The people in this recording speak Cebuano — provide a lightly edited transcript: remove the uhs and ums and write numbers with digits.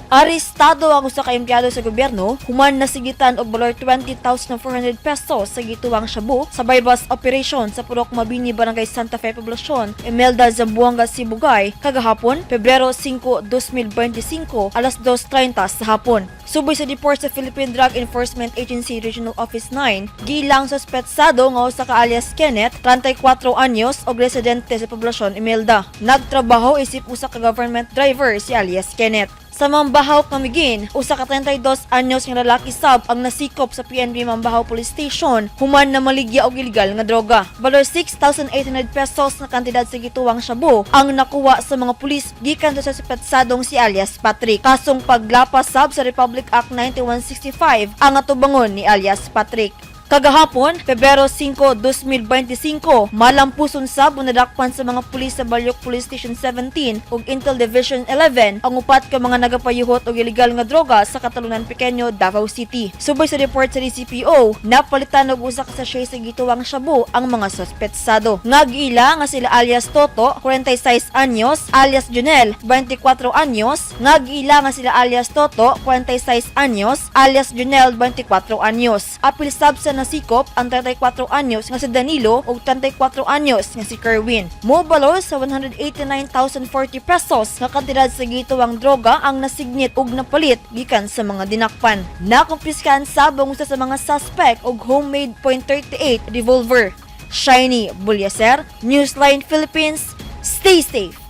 Arestado ang usa ka empleyado sa gobyerno human nasigitan og balor 20,400 pesos sa gituwang shabu sa buy-bust operation sa Purok Mabini, Barangay Santa Fe, Poblacion, Imelda, Zamboanga Sibugay, kagahapon, Pebrero 5, 2025, alas 2:30 sa hapon. Suboy sa report sa Philippine Drug Enforcement Agency Regional Office 9, gilang suspetsado nga usa ka alias Kenneth, 34 anyos, og residente sa Poblacion Imelda. Nagtrabaho isip usa ka government driver si alias Kenneth. Sa Mambajao, Camiguin, usa ka 32 anyos nga lalaki sab ang nasikop sa PNP Mambajao Police Station human namaligya og ilegal nga droga. Balor 6,800 pesos na kantidad sa gituwang shabu ang nakuha sa mga pulis gikan sa suspetsadong si alias Patrick. Kasong paglapas sab sa Republic Act 9165 ang atubangon ni alias Patrick. Kagahapon, Pebrero 5, 2025, malampuson sab nadakpan sa mga pulis sa Baliok Police Station 17 ug Intel Division 11 ang upat ka mga nagapayuhot og ilegal nga droga sa Catalunan Pequeño, Davao City. Suboy sa report sa DCPO, napalitan og usa ka sachet sa gituwang shabu ang mga suspetsado. Nga giila nga sila alias Toto, 46 anyos, alias Junel, 24 anyos, nga giila nga sila alias Toto, 46 anyos, alias Junel, 24 anyos. Apil sab sa nasikop ang 34 anyos nga si Danilo ug 34 anyos nga si Kerwin. Mobalor sa 189,040 pesos nga kantidad sa gituwang droga ang nasignit ug napalit gikan sa mga dinakpan. Nakumpiskan sab ang usa sa mga suspect og homemade .38 revolver. Shiny Bulyaser, Newsline Philippines, stay safe.